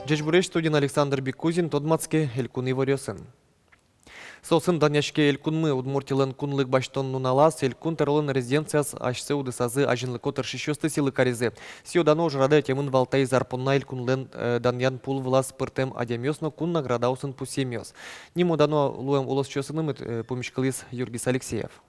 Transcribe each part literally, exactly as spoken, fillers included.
Ӟечбуресь! Студиын Александр Бикузин. Тодматске элькун иворъёсын. Соосын данъяське элькунмы. Удмуртилэн кунлык басьтон нуналаз элькун тӧролэн резиденцияз асьсэ удысазы азинлыко тыршисьёсты сӥлы каризы. Сӥё-дано ужрадэ ӧтемын вал таиз ар понна элькунлэн, э, данъян пул вылаз пыртэм адямиос но кун наградаосын пусъемъёс. Нимо-дано луэм улосчиосынымы, э, пумиськылӥз Юргис Алексеев.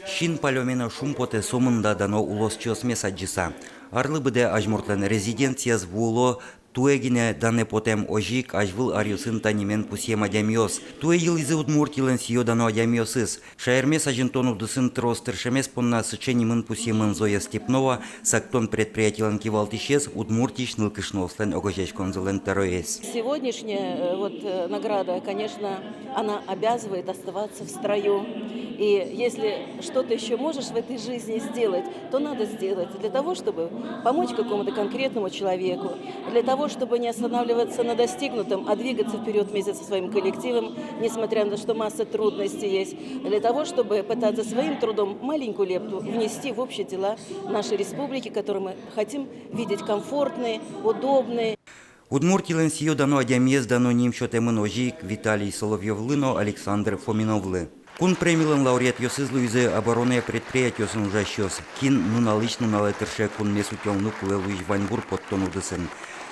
Син палёме но шумпотэ сомында дано улосчиосмес адӟыса. Арлы быдэ азьмуртлэн резиденцияз вуыло туэ гинэ данэ потэм, озьы ик азьвыл аръёсын та нимен пусъем адямиос. Туэ йылӥзы Удмуртилэн сӥё-дано адямиосыз. Шаермес азинтон удысын трос тыршемез понна сыӵе нимын пусъемын Зоя Степнова, «Сактон» предприятилэн кивалтӥсез, Удмуртиысь нылкышноослэн огазеяськонзылэн тӧроез. Сегодняшняя, э, вот, э, награда, конечно, она обязывает оставаться в строю. И если что-то ещё можешь в этой жизни сделать, то надо сделать для того, чтобы помочь какому-то конкретному человеку, для того, чтобы не останавливаться на достигнутом, а двигаться вперёд вместе со своим коллективом, несмотря на то, что масса трудностей есть, для того, чтобы пытаться своим трудом маленькую лепту внести в общие дела нашей республики, которую мы хотим видеть комфортной, удобной. Удмуртилэн сӥё-дано адямиез дано ним сётэмын озьы ик Виталий Соловьёвлы но Александр Фоминовлы. Кун премилэн лауреатъёсыз луизы оборонъя предприятиосын ужасьёс, кин нуналысь нуналэ тырше кунмес утёнлы кулэ луись ваньбур поттон удысын.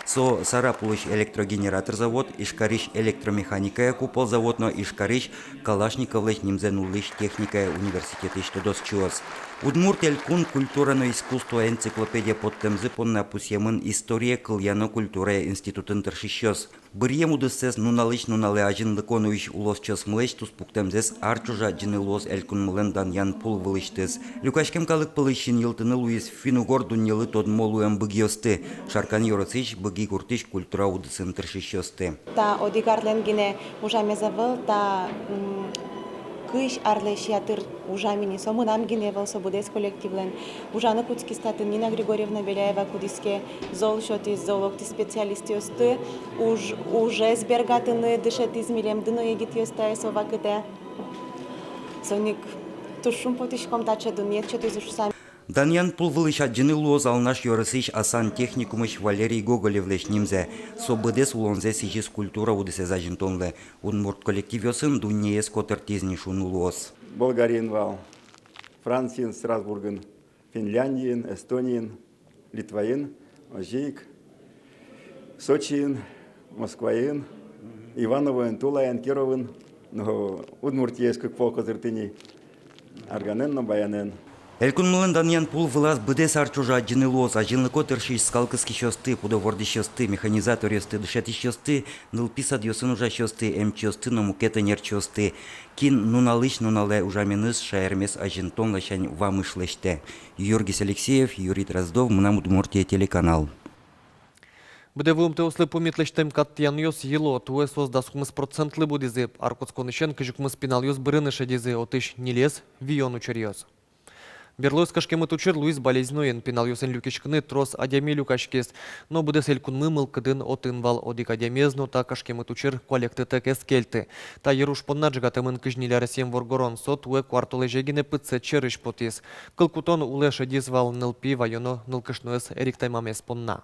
Со Сарапулысь электрогенератор завод, Ижкарысь электромеханикая купол завод но Ижкарысь Калашниковлэсь нимзэ нуллӥсь техникая университетысь тодосчиос. Удмурт Элькун культура но искусство энциклопедия поттэмзы понна пусъемын История, кылъя но культурая институтын тыршисьёс. Быръем удыссэс нуналысь нуналэ азинлыко нуись улосчиосмылэсь туспуктэмзэс ар ӵоже адӟыны луоз элькунмылэн данъян пул вылысьтыз. Люкаськем калык пӧлысь синйылтыны луиз финн-угор дуннелы тодмо луэм быгъёсты, Шаркан ёросысь Быги гуртысь культура удысын тыршисьёсты. Та одӥг арлэн гинэ ужамез ӧвӧл, та, м, кызь арлэсь ятыр ужам ини. Со мынам гинэ ӧвӧл, со быдэс коллективлэн. Ужаны кутскиз татын Нина Григорьевна Беляева, кудӥз ке зол сётӥз, зол октӥз специалистъёсты, уж-, ужез бергатыны дышетӥз милемды но, егитъёсты, ай со вакытэ. Соин ик туж шумпотӥськом, таӵе дунъет сётӥзы шуса. Данъян пул вылысь адӟыны луоз Алнаш ёросысь Асан техникумысь Валерий Гоголевлэсь нимзэ. Со быдэс улонзэ сӥзиз культура удысэз азинтонлы. Удмурт коллективъёсын дуннеез котыртӥз ни шуыны луоз. Болгариын вал, Франциын, Страсбургын, Финляндиын, Эстониын, Литваын, озьы ик Сочиын, Москваын, Ивановоын, Тулаын, Кировын, но Удмуртиез кык пол котыртӥ ни, арганэн но баянэн. Элькунмылэн данъян пул вылаз быдэс ар ӵоже адӟыны луоз азинлыко тыршись скал кыскисьёсты, пудо вордӥсьёсты, механизаторъёсты, дышетӥсьёсты, нылпи садъёсын ужасьёсты, эмчиосты но мукет ӧнерчиосты. Кин нуналысь нуналэ ужаменыз шаермес азинтон ласянь вамыш лэсьтэ. Юргис Алексеев, Юрий Дроздов, «Мынам Удмуртие» телеканал. Быдэ вуымтэослы пумит лэсьтэм кат тӥянъёс йыло. Туэ соос дас укмыс процентлы будӥзы. Ар кутсконысен кызь укмыс пиналъёс бырыны шедизы, отысь ньылез виён учыръёс. Берлоез кышкемыт учыр луиз Балезиноын. Пиналъёсын люкиськыны трос адями люкаськиз. Но быдэс элькунмы мылкыдын отын вал. Одӥг адямиез но та кышкемыт учыр куалектэтэк ӧз кельты. Та йыруж понна ӝегатэмын кызь ньыль аресъем воргорон. Со туэ куартолэзе гинэ пытсэт сьӧрысь потӥз. Кыл кутон улэ шедиз вал нылпи ваёно нылкышноез эриктэм амез понна.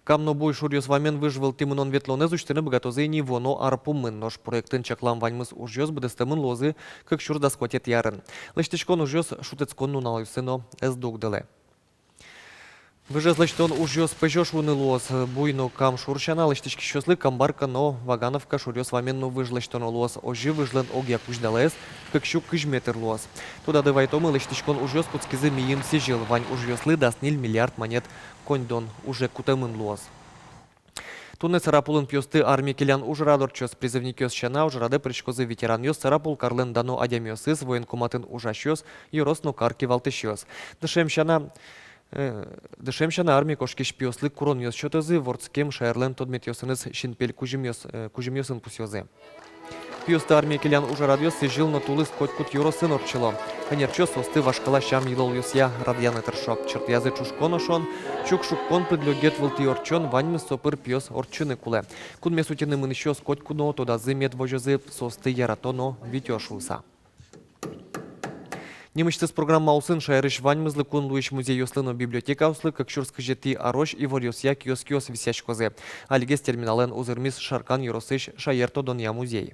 Кам но буй шуръёс вамен выж вылтӥ мынон-ветлонэз усьтыны быгатозы ини вуоно ар пумын. Нош проектын чаклам ваньмыз ужъёс быдэстэмын луозы кык сюрс дас куатетӥ арын. Лэсьтӥськон ужъёс шутэтскон нуналъёсы но ӧз дугдылэ. Выжез лэсьтон ужъёс пӧзё шуыны луоз. Буй но кам шур сяна, лэсьтӥськисьёслы Камбарка но Вагановка шуръёс вамен но выж лэсьтоно луоз. Озьы выжлэн огъя кузьдалаез кык сю кызь метр луоз. Тодады вайтомы, лэсьтӥськон ужъёс кутскизы мийым сӥзьыл. Вань ужъёслы дас ньыль миллиард манет коньдон уже кутэмын луоз. Туннэ Сарапулын пиосты армие келян ужрад ортчоз. Призывникъёс сяна, ужрадэ пыриськозы ветеранъёс, Сарапул карлэн дано адямиосыз, военкоматын ужасьёс, ёрос но кар кивалтӥсьёс. Дышем сяна, э, дышем сяна армие кошкись пиослы куронъёс сётозы, вордскем шаерлэн тодметъёсыныз синпель кузьымъёс, э, кузьымъёсын пусъёзы. Пиосты армие келян ужрадъёс сӥзьыл но тулыс котькуд ёросын ортчыло. Ӧнерчиос соосты вашкала сям-йылолъёсъя радъяны тыршо. Чыртыязы чушкон ошон, чук шуккон, пыдлёгет вылтӥ ортчон, ваньмыз со пыр пиос ортчыны кулэ. Кунмес утьыны мынӥсьёс котьку но тодазы мед возёзы, соосты ярато но витё шуыса. Нимысьтыз программа улсын шаерысь ваньмызлы кун луись музейёслы но библиотекаослы кык сюрс кызетӥ арозь иворъёсъя киоскъёс висъяськозы. Алигес терминалэн узырмиз Шаркан ёросысь шаертодонъя музей.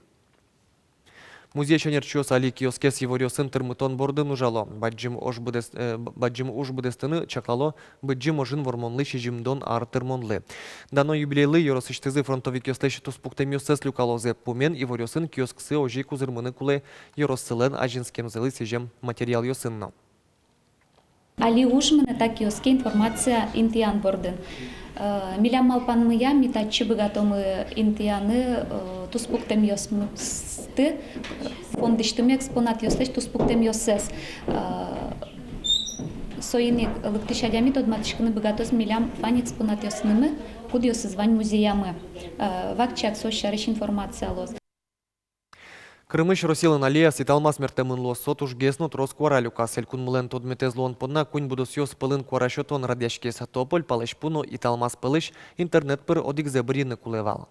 Музей сянерчиос али киоскез иворъёсын тырмытон бордын ужало. Бадӟым уж быдэс-, э, бадӟым уж быдэстыны чаклало Быдӟым ожын Вормонлы сизьымдон ар тырмонлы. Дано юбилейлы ёросысьтызы фронтовикъёслэсь туспуктэмъёссэс люкалозы. Пумен иворъёсын киосксы озьы ик узырмыны кулэ ёроссылэн азинскемзылы сӥзем материалъёсын но. Али уж мынэ та киоске информация интыян бордын. Э, милям малпанмыя, ми татчы быгатомы интыяны, э, туспуктэмъёсты, э, фондысьтымы экспонатъёслэсь туспуктэмъёссэс. Э, соин ик лыктӥсь адями тодматскыны быгатоз милям вань экспонатъёсынымы, кудъёсыз вань музеямы. Э, вакчияк со сярысь информация луоз. Крымысь Россилэн аллеяз италмас мерттэмын луоз. Со тужгес но трос куара люказ. Элькунмылэн тодметэз луон понна куинь будосъёс пӧлын куара сётон радъяськиз. Тополь, палэзьпу но италмас пӧлысь интернет пыр одӥгзэ бырйыны кулэ вал.